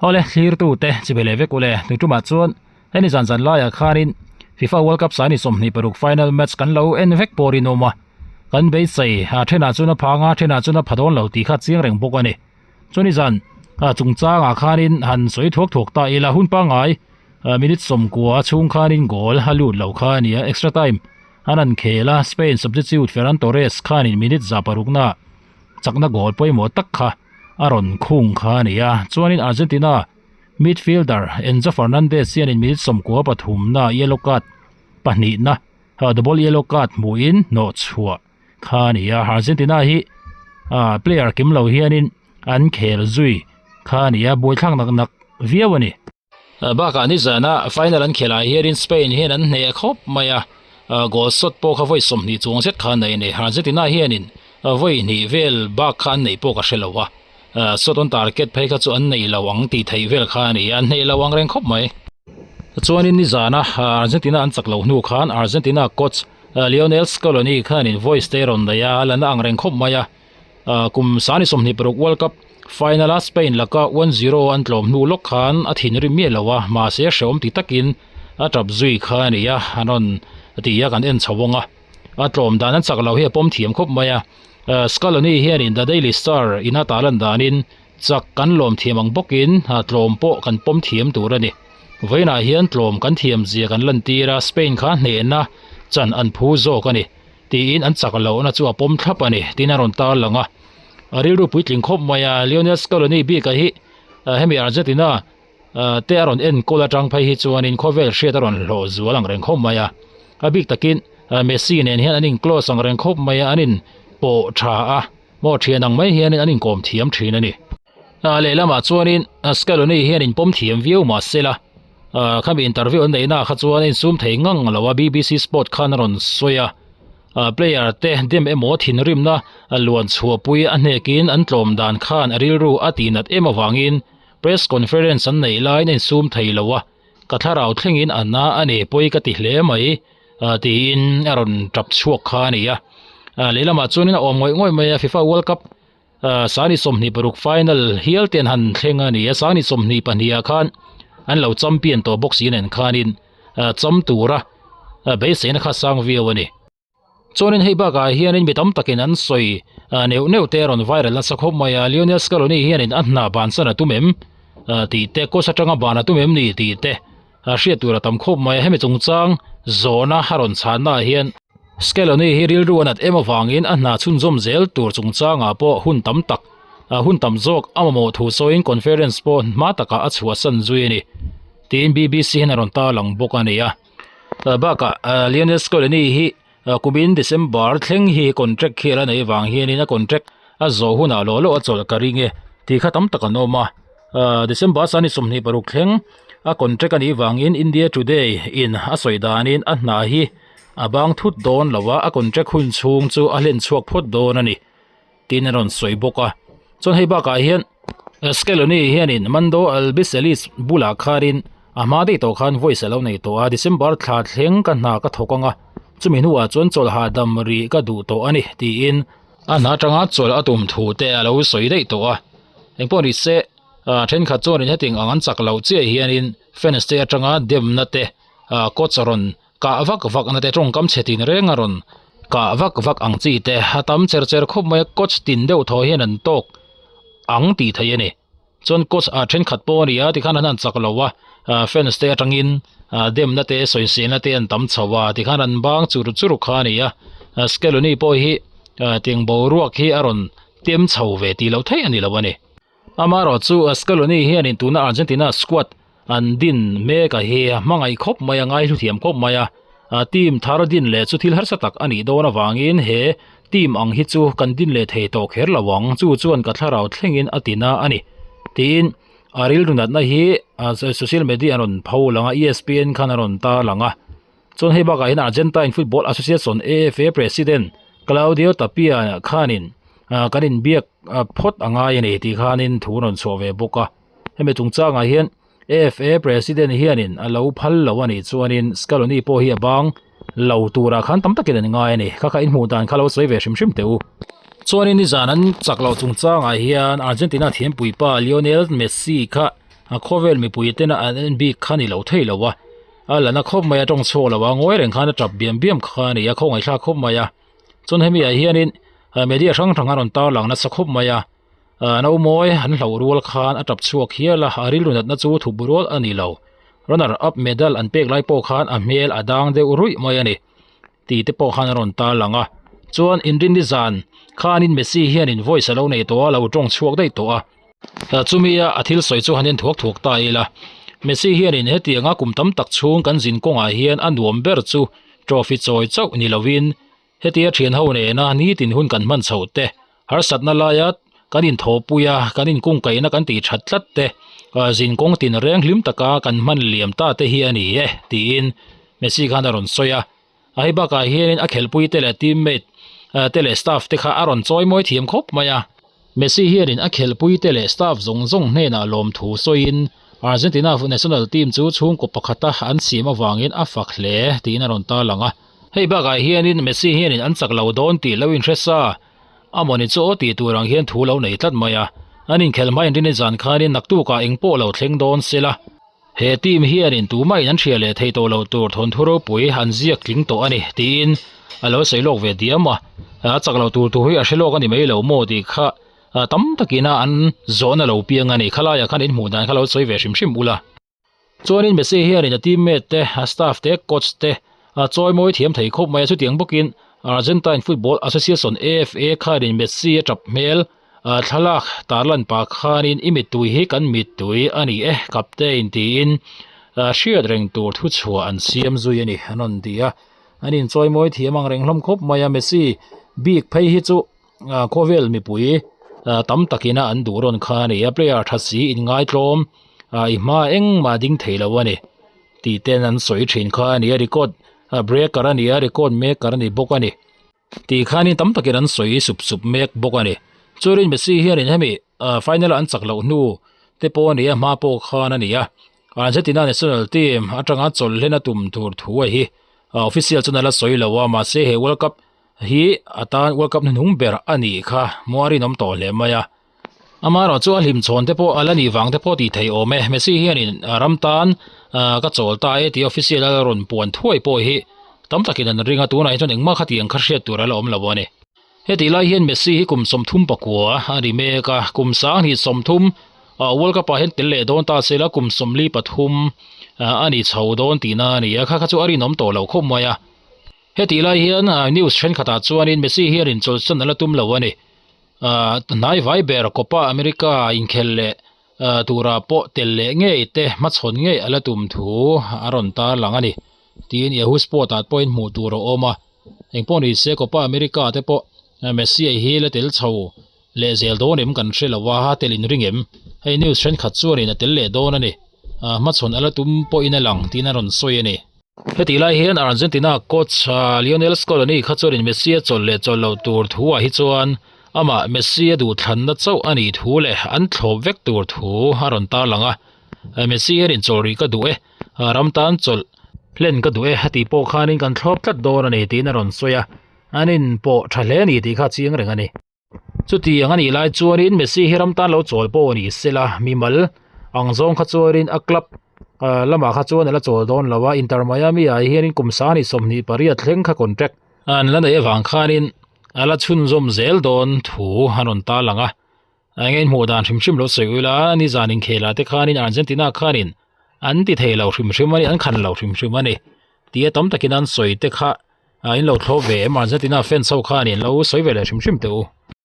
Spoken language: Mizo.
Awle thlirtute chibai leh vek ule tun tumah chuan heni zan zan laiah khanin FIFA World Cup sani 26 final match kan lo en vek pawh rinawm a kan beisei a thenah chuan a phang a thenah chuan a pha dawn lo tih kha chiang reng bawk a ni chuan zan chungchangah khanin han sawi thuak thuak ta ila hun pangngai minute 90 chhung khanin goal a lut lo kha a ni a extra time an han khel a Spain substitute Ferran Torres khanin minute 6 na chakna goal pawimawh tak kha a rawn khung kha a ni a chuanin Argentina midfielder Enzo Fernandez hianin minute 93 na yellow card pahnih na double yellow card hmuhin hnawh chhuah kha a ni a Argentina hi player kim lo hianin an khel zui kha a ni a buaithlak nak nak viau a ni. Bakah nizana final an khelh ah hianin Spain hian an hneh khawp mai a, goal shot pawh kha vawi 20 chuang zet kha an nei a ni. Argentina hianin vawi hnih vel bak kha an neih pawh ka hre lo a, shot on target phei kha chu an nei lo ang tih theih vel kha a ni a, an hneh lo ang reng khawp mai. Chuanin nizana Argentina an chak loh hnu khan Argentina coach Lionel Scaloni khanin voice te rawn nei a, a la na ang reng khawp mai a. Kum sani 26 World Cup final a Spain laka 1-0 an tlawm hnu lawk khan a thinrim miah lo a, mahse hrehawm ti takin a tap zui kha a ni a, an rawn ti a kan en chho vawng a. A tlawm dan an chak lo hi a pawm thiam khawp mai a. Scaloni hianin The Daily Star ina talan danin chak kan lawm thiam ang bawkin tlawm pawh kan pawm thiam tur a ni. Vawiinah hian tlawm kan thiam zia kan lantir a, Spain kha hnehna chan an phu zawk a ni. Tiin an chak lohna chu a pawm thlap a ni tiin a rawn tar lang a. A rilru puitling khawp mai a, Lionel Scaloni bik a hi hemi Argentina te a rawn enkawl atang phei hi chuanin khawvel hriat a rawn hlawh zual ang reng khawp mai a. A bik takin Messi nen hian an in close ang reng khawp mai a, an in pawh tha a, maw thian ang mai hianin an inkawm thiam thin a ni. Lehlamah chuanin Scaloni hian in pawm thiam viau mahsela khami interview an neihna ah kha chuan a insum thei ngang lo a, BBC Sport khan a rawn sawi a, player te dem emaw thinrimna luan chhuahpui a hnekin an tlawm dan khan a rilru a tihnat em avangin press conference an neih laiin a insum thei lo a, ka thlarau thlengin a na a ni pawi ka ti hle mai tiin a rawn tap chhuak kha a ni a. Lehlamah chuanin a awm ngawih ngawih mai a, FIFA World Cup Sani 26 final hial te an han thleng a ni a, Sani 22 ah khan an lo champion tawh bawk si nen khanin cham tura beiseina kha sang viau a ni. Chuanin hei bakah hianin mi tam takin an sawi neuh neuh te a rawn viral nasa khawp mai a, Lionel Scaloni hianin a hna bansan a tum em tih te, coach atanga ban a tum em ni tih te hriat tur a tam khawp mai a, hemi chungchang zawhna a rawn chhanna ah hian Scaloni hi rilru a nat em avangin a hna chhunzawm zel tur chungchangah pawh hun tam tak hun tam zawk a mamawh thu sawiin conference pawh hma takah a chhuahsan zui a ni tiin BBC hian a rawn tarlang bawk a ni a. Bakah Lionel Scaloni hi kumin December thleng hi contract khi a la neih avang hianin a contract a zawh hunah lawh lawh a chawlh ka ring e tih kha tam tak an awm a. December sani 26 thleng a contract a nih vangin India Today in a sawi danin a hna hi a bang thut dawn lo a, a contract hun chhung chu a hlen chhuak phawt dawn a ni tiin a rawn sawi bawk a. Chuan hei bakah hian Scaloni hianin Mando Albicelis bulah khanin a hma daih tawh khan voice a lo nei tawh a, December thla thleng ka hna ka thawk ang a, chumi hnuah chuan chawlh hahdam rih ka duh tawh a ni tiin a hna atanga chawlh a tum thu te a lo sawi daih tawh a. Engpawh ni se thenkhat chuanin hetiang ang an chak loh chiah hianin fans te atanga demna te coach a rawn Kah vak vak na te tawngkam chhe tin reng a rawn kah vak vak ang chi te a tam cher cher khawp mai a coach tin deuh thaw hian an tawk ang tih theih a ni chuan coach ah thenkhat pawh a ni a tikhan an han chak lo a fans te atangin demna te sawiselna te an tam chho a tikhan an bang chur chur kha a ni a Scaloni pawh hi tiang boruak hi a rawn tem chho ve tih loh theih a ni lo a ni. Amaherawh chu Scaloni hianin tuna Argentina squad an din mek a hi a hmangaih khawp mai a, ngaihlu thiam khawp mai a. Team thar din leh chu thil harsa tak a nih dawn avangin he team ang hi chu kan din leh thei tawh kher lo ang, chu chuan ka thlarau thlengin a ti na a ni tiin a rilru natna hi social media an rawn pho lang a, ESPN khan a rawn tar lang a. Chuan hei bakah hian Argentine Football Association, AFA, President Claudio Tapia khanin kan inbiak phawt a ngai a ni tih khanin thu a rawn chhuah ve bawk a. Hemi chungchangah hian AFA President hianin a lo phal lo a nih chuanin Scaloni pawh hi a bang lo turah khan tam takin an ngai a ni. Kha kha inhmuh dan kha lo sawi ve hrim hrim teh u. Chuanin nizan an chak loh chungchangah hian Argentina thiampuipa Lionel Messi kha. A khawvel mipui tena an en bik kha ni lo thei lo a, a la na khawp mai a tawng chhuak lo a, ngawi reng khan a tap biam biam kha a ni a, khawngaihthlak khawp mai a. Chuan hemi ah hianin media hrang hrang a rawn tar lang nasa khawp mai a, naumawi an hlauh rual khan a tap chhuak hial a, a rilru natna chu thup rual a ni lo. Runner up medal an pek lai pawh khan a hmel a dang deuh ruih mai a ni tih te pawh khan a rawn tar lang a. Chuan inrinni zan khanin Messi hianin voice a lo nei tawh a, lo tawng chhuak daih tawh a. Chumi a a thil sawi chu han en thuak thuak ta ila. Messi hianin hetianga kum tam tak chhung kan zin kawngah hian a nuam ber chu trophy chawi chauh ni lovin hetia thian ho nena nitin hun kan hman chhoh te, harsatna laia kan inthawhpui a, kan inkungkaihna kan tih that tlat te, zin kawng tin reng hlim taka kan hman liam ta te hi a ni e tiin Messi khan a rawn sawi a. A hei bakah hianin a khelpui te leh teammate te leh staff te kha a rawn chawi mawi thiam khawp mai a. Messi hianin a khelpui te leh staff zawng zawng hnenah lawmthu sawiin Argentina national team chu chhungkaw pakhata an siam avangin a fak hle tiin a rawn tarlang a. Hei bakah hianin Messi hianin an chak lo dawn tih lo inhre sa a mawni chu aw tih tur ang hian thu lo nei tlat mai a. An inkhelh hmain rinni zan khanin naktukah engpawh lo thleng dawn sela. He team hianin tumahin an hria leh thei tawh loh tur thawnthu ropui an ziak tling tawh a ni tiin a lo sawi lawk ve diam a, a chak loh tur thu hi a hre lawk a ni mai lo maw tih kha tam takin a an zawhna lo piang a ni. Khalaiah khan in hmuh dan kha lo sawi ve hrim hrim ula. Chuanin Messi hianin a teammate te, a staff te, coach te a chawimawi thiam thei khawp mai a, chutiang bawkin Argentine Football Association, AFA, khanin Messi a tap hmel Thlalak tarlan pah khanin i mittui hi kan mittui a ni e, Captain tiin hriat reng tur thu chhuah an siam zui a ni an rawn ti a. An inchawimawi thiam ang reng hlawm khawp mai a, Messi bik phei hi chu khawvel mipui tam takina an duh rawn kha a ni a, player tha si inngaitlawm i hma engmah ding thei lo a ni tih ten an sawi thin kha a ni a, record breaker a ni a, record maker a ni bawk a ni. Tih khanin tam takin an sawi sup sup mek bawk a ni. Chuanin Messi hianin hemi final a an chak loh hnu te pawh a ni a, hma pawh khan a ni a. Argentina national team atanga chawlh hlen a tum tur thu a hi official chuan a la sawi lo a, mahse he World Cup hi a tan World Cup hnuhnung ber a nih kha muarin awm tawh hle mai a. Amaherawh chu a hlimchhawn te pawh a la nih vang te pawh tih theih awm e. Messi hianin ram tan ka chawl ta e tih official a rawn puan thuai pawh hi tam takin an ring a, tunah hi chuan engmah khatiang kha hriat tur a la awm lo a ni. Hetih lai hian Messi hi kum 34 a ni mek a, kum 2030 World Cup ah hian tel leh dawn ta se la kum 43 a ni chho dawn tihna a ni a, kha kha chu a rinawm tawh lo khawp mai a. Hetih lai hian news thenkhatah chuanin Messi hianin chawlhsan a la tum lo a ni. Hnai vai ber Copa America inkhel leh turah pawh tel leh ngei te hmachhawn ngei a la tum thu a rawn tarlang a ni. Tiin Yahoo Sport ah pawhin hmuh tur a awm a. Engpawh ni se Copa America te pawh Messi hi la tel chho leh zel dawn em kan hre lo a, tel in ring em? Hei news thenkhat chuanin a tel leh dawn a ni. Hmachhawn a la tum pawhin a lang tiin a rawn sawi a ni. Hetih lai hian Argentina coach Lionel Scaloni kha chuanin Messi a chawlh leh chawlh loh tur thu ah hi chuan amah Messi a duhthlanna chauh a nih thu leh an thlawp vek tur thu a rawn tarlang a. Messi hian inchawlh rih ka duh e, ram tan chawlh hlen ka duh e a tih pawh khanin kan thlawp tlat dawn a ni tiin a rawn sawi a, an inpawh tha hle a ni tih kha a chiang reng a ni. Chutiang a nih lai chuanin Messi hi ram tan lo chawl pawh a ni sela, mimal ang zawng kha chuanin a club lamah kha chuan a la chawl dawn lo a, Inter Miami ah hianin kum sani 28 thleng kha contract an la neih avang khanin a la chhunzawm zel dawn thu a rawn tarlang a. Eng nge inhmuh dan hrim hrim lo sawi ula, nizan inkhelah te khanin Argentina khanin an ti thei lo hrim hrim a ni, an khan lo hrim hrim a ni tia tam takin an sawi te kha. In lo thlawp ve em Argentina fans ho khan in lo sawi ve leh hrim hrim teh u.